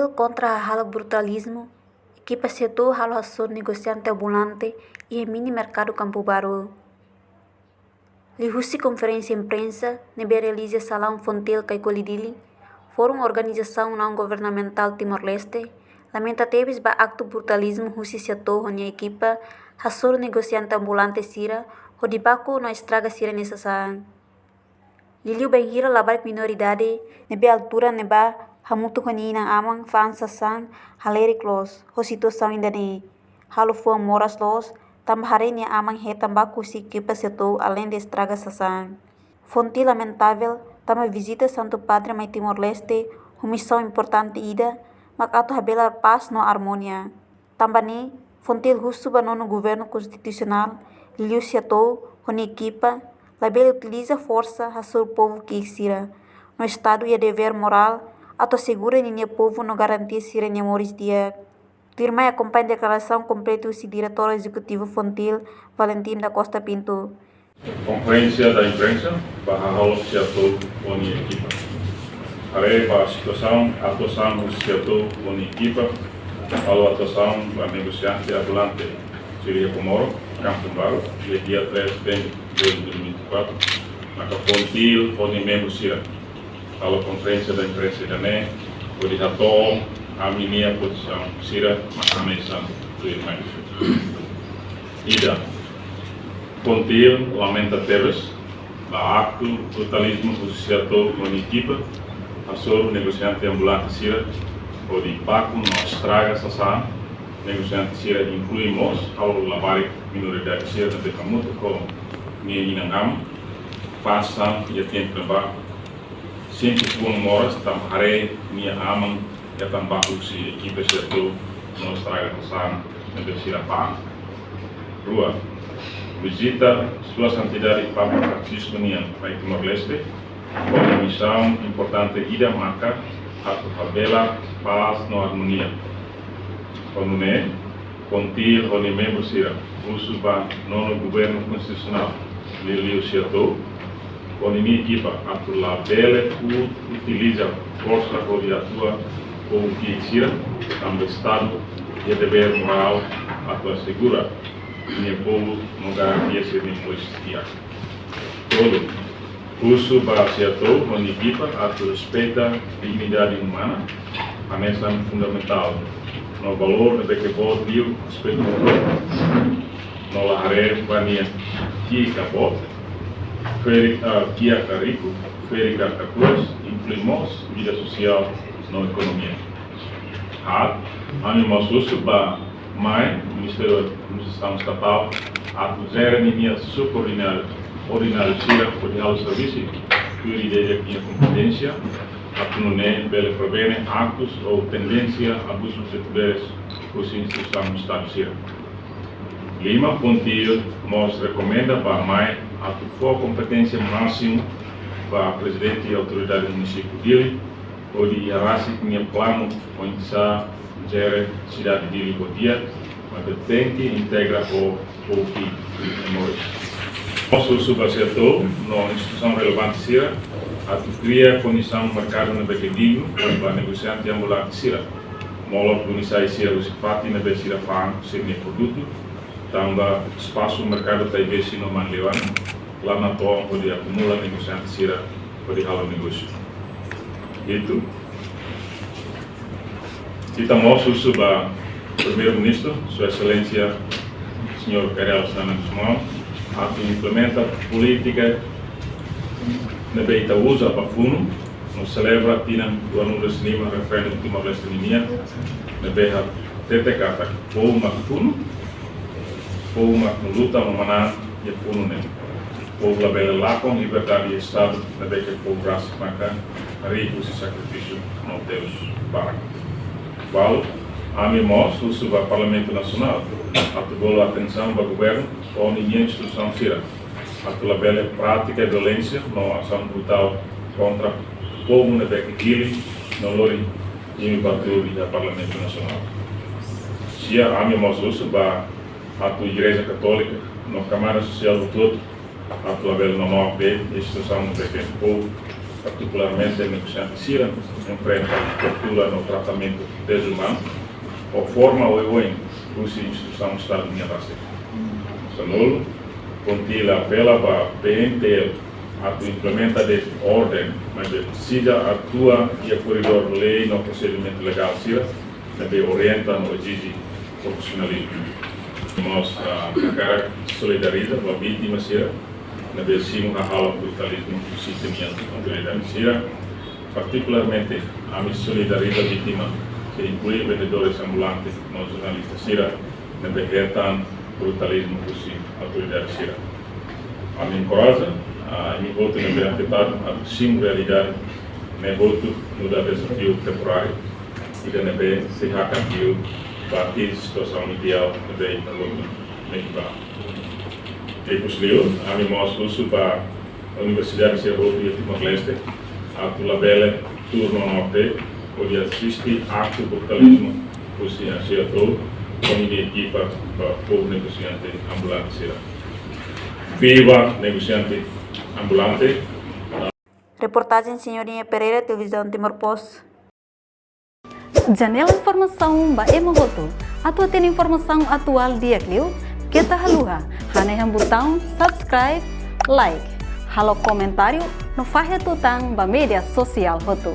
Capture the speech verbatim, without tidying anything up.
Kontra hahalok brutalizmu, ekipa SEATOU halo hasoru negosiante ambulante iha mini merkadu Kampu Baru. Liuhusi konferénsia imprensa ne'ebé realiza iha salaun FONTIL Caicoli Dili, Fórum Organizasaun Naun Governamentál Timor-Leste lamenta tebes ba aktu brutalizmu husi SEATOU ho nia ekipa hasoru negosiante ambulante sira hodi baku no estraga sira-nia sasán. Liuliu bainhira labarik minoridade ne'ebé altura ne'ebá hamutuk ho nia inan-aman fa'an sasán halerik loos ho situasaun ida-ne'e halo fuan moras loos, tanba haree nia aman hetan baku husi ekipa SEATOU aleinde estraga sasán. FONTIL lamentavel tanba vizita Santu Padre mai Timor-Leste ho misaun importante ida mak atu habelar pás no armonia. Tanba ne'e, FONTIL husu ba Nonu Governu Konstitusionál, liuliu SEATOU ho nia ekipa, labele utiliza forsa hasoru povu ki'ik sira, no Estadu iha devér morál atu asegura ninia povu no garantia sira-nia moris di'ak. Tuirmai akompaña deklarasaun kompletu husi Diretór Ezekutivu FONTIL, Valentim da Costa Pinto. Konferénsia da imprensa ba hahalok SEATOU ho nia ekipa. Haree ba situasaun atuasaun husi SEATOU ho nia ekipa, halo atuasaun ba negosiante ambulante sira iha Comoro, Kampu Baru, iha dia três de dezembro de dois mil e vinte e quatro, maka FONTIL ho nia membru sira halo konferénsia da imprensa ida-ne'e hodi hato'o ami-nia pozisaun sira mak hanesan tuirmai. Ida, FONTIL lamenta tebes ba aktu brutalizmu husi SEATOU ho nia ekipa hasoru negosiante ambulante sira hodi baku no estraga sasán negosiante sira, inklui mós halo labarik minoridade sira ne'ebé hamutuk ho nia inan-aman fa'an sasán iha tempu ne'ebá sente fuan moras tanba haree nia aman hetan baku husi ekipa SEATOU no estraga sasán ne'ebé sira fa'an. Rua, vizita Sua Santidade Papa Francisco nian mai Timor-Leste ho misaun importante ida maka atu habelar pás no armonia. Ho nune'e, FONTIL ho nia membru sira husu ba Nonu Governu Konstitusionál, liuliu SEATOU ho nia ekipa, atu labele utiliza forsa hodi atua povu ki'ik sira, tanba Estadu iha devér morál atu asegura ninia povu no garantia sira-nia moris di'ak. Tolu, husu ba SEATOU ho nia ekipa atu respeita dignidade umana hanesan fundamentál no valór ne'ebé ke boot liu respeita no la haree ba nia ki'ik ka boot, ferik, ah, kiak ka riku, ferik ka katuas, inklui mós vida sosiál no ekonomia. Haat, ami mós husu ba MAE, Ministériu Administrasaun Estatál, atu jere ninia subordináriu, ordináriu sira hodi halo servisu tuir ida-idak nia kompeténsia, atu nune'e bele prevene aktus ou tendénsia abuzu de poderes husi instituisaun Estadu sira. Lima, FONTIL mós rekomenda ba MAE atu fó kompeténsia másimu ba Prezidente Autoridade Munisípiu Dili, hodi iha rasik nia planu oinsá jere sidade Dili ho di'ak, maibé tenke integra ho povu nia moris. Mós husu ba SEATOU no instituisaun relevante sira atu kria kondisaun merkadu ne'ebé ke dignu ba negosiante ambulante sira, molok duni sai sira husi fatin ne'ebé sira fa'an sira-nia produtu, tanba espasu merkadu Taibesi no Manleuana la natoon hodi akumula negosiante sira hodi halo negósiu. Hitu, ita mós husu ba Primeiru-Ministru, Sua Exelénsia Señór Kay Rala Xanana Gusmão, atu implementa polítika ne'ebé ita uza ba funu no selebra tinan ruanulu-resin-lima referendu Timor-Leste ninian, ne'ebé hatete katak povu mak funu, povu mak luta no manán iha funu ne'e. Povu labele lakon liberdade iha Estadu ne'ebé ke povu rasik maka riku husi sakrifísiu no teus barak. Walu, ami mós husu ba Parlamentu Nasionál atu bolu atensaun ba governu ho ninia instituisaun sira atu labele pratika violénsia no asaun brutál kontra povu ne'ebé ke hili no lori imi ba tuur iha Parlamentu Nasionál. Sia, ami mós husu ba atu Igreja Katólika no kamada sosiál hotu-hotu atu labele nonook de'it instituisaun ne'ebé ke povu partikularmente negosiante sira, enfrenta tortura no tratamentu dezumanu, ho forma oioin husi instituisaun Estadu nian rasik. Sanulu, Fontila apela ba P N T L atu implementa de'it orden, maibé presiza atua iha koridór lei no prosedimentu legál sira, ne'ebé orienta no ezije profisionalizmu. Mós, ah, hakarak solidariza ba vítima sira ne'ebé simu hahalok brutalizmu husi ita-nia autoridade sira. Partikularmente, ami solidariza vítima, ke inklui vendedores ambulante no jornalista sira ne'ebé hetan brutalizmu husi autoridade sira. Ami enkoraja, ah, imi hotu ne'ebé afetadu atu simu realidade ne'e hotu nu'udar dezafiu temporáriu, ida ne'ebé sei hakat liu ba atinje situasaun ideál ne'ebé ita hotu mehi ba. Ikusliu, ami mós husu ba universidade sira hotu iha Timor-Leste atu labele tuur no norte hodi asiste aktu brutalizmu husi Asia Tour ho ninia ekipa ba povu negosiante ambulante sira. Viva negosiante ambulante! Reportajen Senhorinha Pereira, Televizaun Timor Post. Janela informasaun ba ema hotu. Atu hatene informasaun atuál di'ak liu, keta haluha hanehan butaun subscribe, like, halo komentáriu no fahe tutan ba média sosiál hotu.